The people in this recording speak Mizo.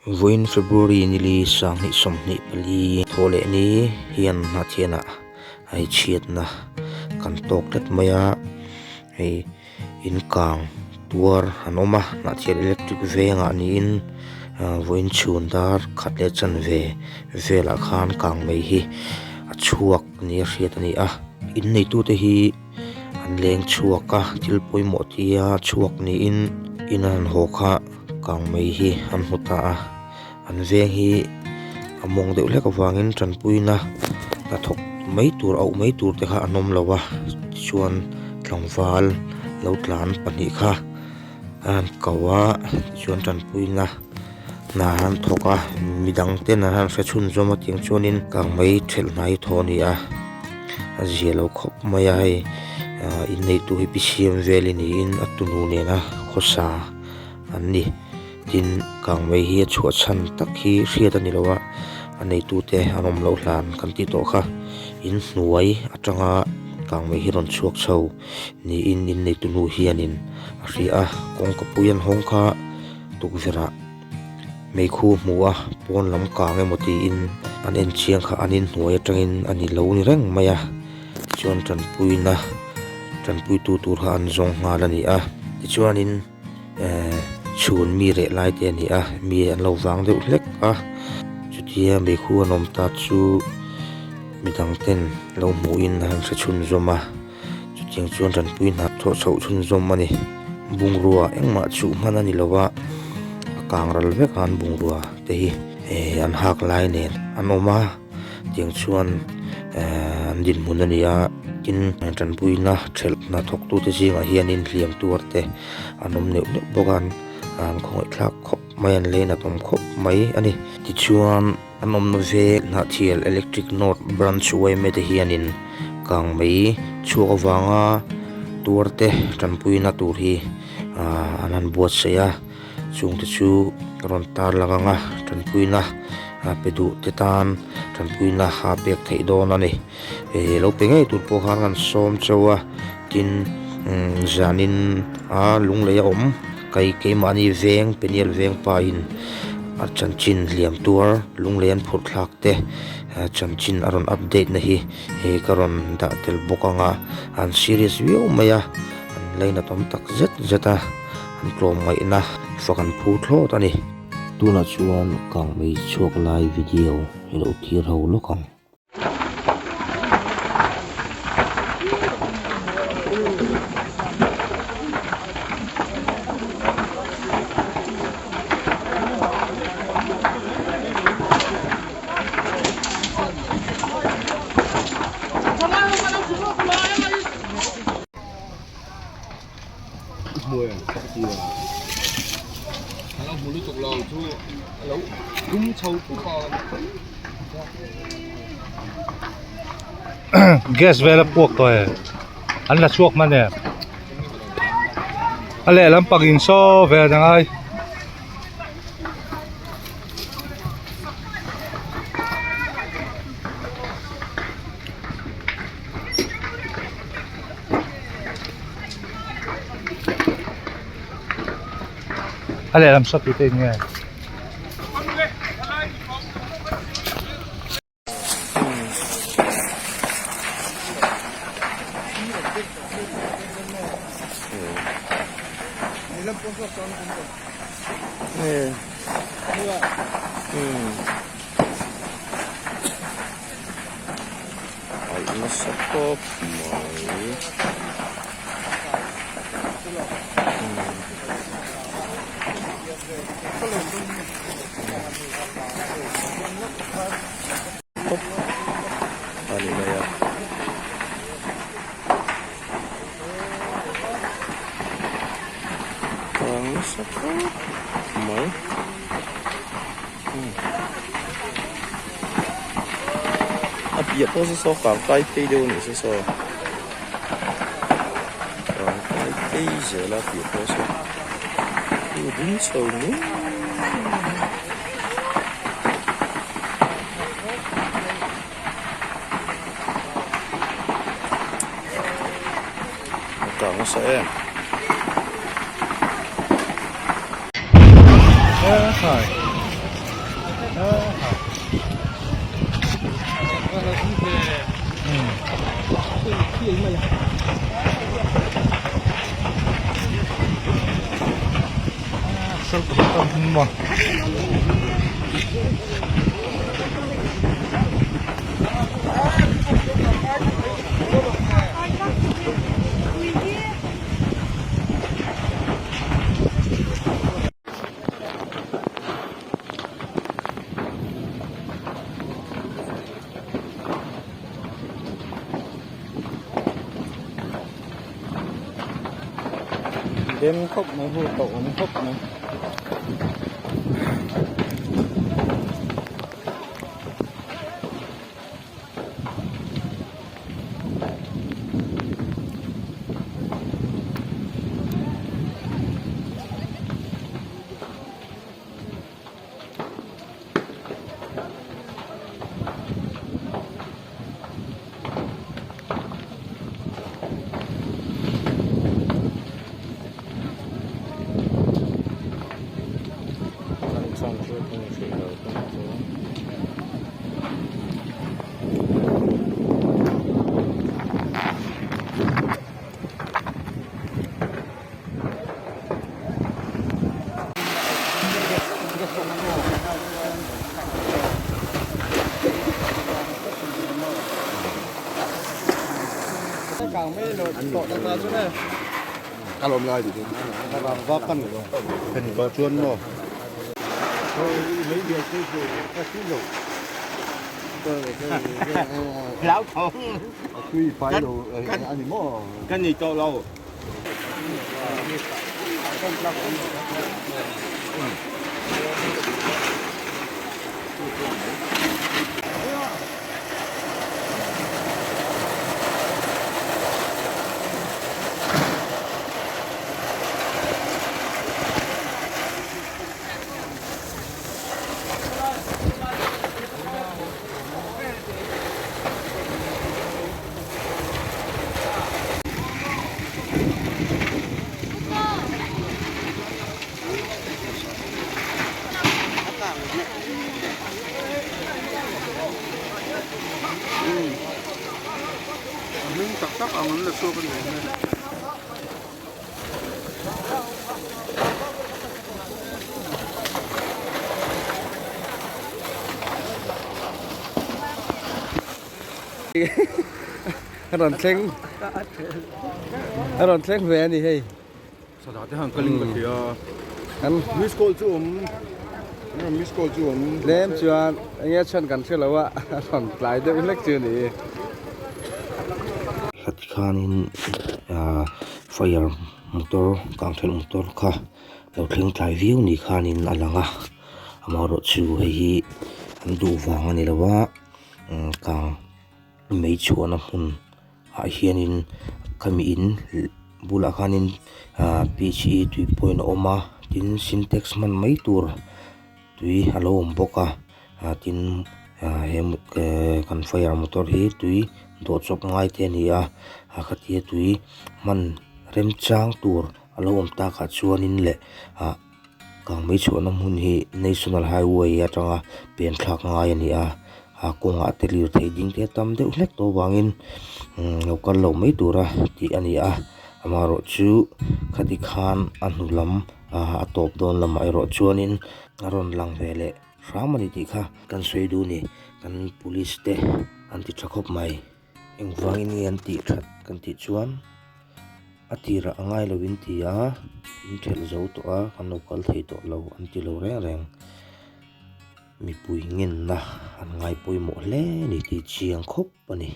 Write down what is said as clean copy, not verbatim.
Vawiin February nili sanghnih 24 thaw leh ni hian Hnathianah hei chhiatna kan tawk tlat mai a, hei in kang tuar an awm a, Hnathian electric vengah niin vawiin chhun dar khat leh chanve velah khan kang mai hi a chhuak nia hriat a ni a, in neitute hi. An leng chhuak a thil pawimawh tia chhuak niin in an han haw kha kang mai hi an hmu ta a an veng hi a mawng deuh hlek avangin tanpuina hnathawk mai tur auh mai tur te kha an awm lo a tichuan tlangval lo tlan pahnih kha a han ko a tichuan tanpuina hna an thawk a midang ten an han hre chhunzawm a tiang chuanin kang mai thelh hnai thaw a ni a a zia lo khawp mai a hei ah inneitu hi pi siam vel niin a tunu nena khawsa an ni tin kang mai hi a chhuah chhan tak hi hriat a ni lo a a neitute an awm loh hlan kan tih tawh kha inhnuai atanga kang mai hi rawn chhuak chho. Niin inneitu nu hianin a hria a, kawngka pui an hawng kha tukverh ah meikhu hmu a, pawn lam kang emaw tiin an en chiang kha an inhnuai atangin a ni lo ni reng mai a, tichuan tanpuina tanpuitu tur kha an zawng nghal a ni a, tichuanin ehh chhun mi reh lai te a ni a, mi an lo vang deuh hlek a, chutia meikhu an awm ta chu midang ten lo hmuhin an han hre chhunzawm a. Chutiang chuan tanpui hna thawh chhoh chhunzawm a ni. Bungrua engmah chuh hman a ni lo a, a kang ral vek a an bungrua te hi eh an hak lai nen an awm a, tiang chuan eh an dinhmun a ni a, tin tanpuina thelh hna thawktute zingah hianin hliam tuar te an awm neuh neuh bawk a, an khawngaihthlak khawp mai an leinat awm khawp mai a ni. Tichuan. An awmna ve Hnahthial Electric North Branch yma te hianin kangmei chhuak avanga tuar te tanpuina tur hi ah an han buatsaih a chungte chu rawn tarlang ang a tanpuina pe duh te tan tanpuina a pek theih dawn a ni eh lo pe ngei tur pawh khan an sawm chauh a tin zanin a lunglei a awm. Kai keimahni veng Peniel veng pa in a chanchin hliam tuar lunglei an phurh thlak te chanchin a rawn update na hi hei ka rawn dah tel bawk ang a an serious viau mai a an lainat awm tak zet zet a an tlawm ngaihna fak an phu thlawt a ni. Tunah chuan kangmei chhuak lai video i lo thlir ho lawk ang. Gas vel a puak tawh e an la chhuak hman e a lehlam pang in saw vel a ngai. A lehlam saw tih te in nge. Nasa tawp mai. Tawp a ni mai a. Kang nasa khawp mai. A piah pawh saw saw kang kai phei deuh a nih saw saw. Kang kai phei zel a piah pawh saw. Chu ding chho mai. A kang nasa em. Dem khawp mai hei tawh awm khawp mai. A rawn thleng a rawn thleng ve a ni hei Sada te han kaling ka thei a an miss call chu awm an miss call chu awm tlem chuan enge chhan kan hre lo a a rawn tlai deuh hlek chu a ni. Heti khanin ah fire motor kangthelh motor kha lo thleng tlai viau ni khanin a lang a amaherawhchu hei hi an duh vang a ni lo a kang mei chhuahna hmun ah hianin khami in bulah khanin ah p h e tui point a awm a tin sintex hman mai tur tui a lo awm bawk a ah tin ah he kan fire motor hi tui dawh chawp ngai te a ni a ah khatia tui hman remchang tur a lo awm takah chuanin leh ah. Kangmei chhuahna hmun hi National Highway atanga pen thlak ngai a ni a a kawngah te lirthei ding te a tam deuh hlek tawh avangin lo kal lo mai tura tih a ni a amaherawhchu khati khan a hnu lam a tawp dawn lamah erawh chuanin a rawn lang ve leh hram a ni tih kha kan sawi duh a ni kan police te an ti tha khawp mai. Engvangin nge an tih that kan tih chuan a tirah a ngai lo in ti a, in thelh zo tawh a kan lo kal thei tawh lo an ti lo reng reng. Mipui ngenna an ngai pawimawh hle a ni tih chiang khawp a ni.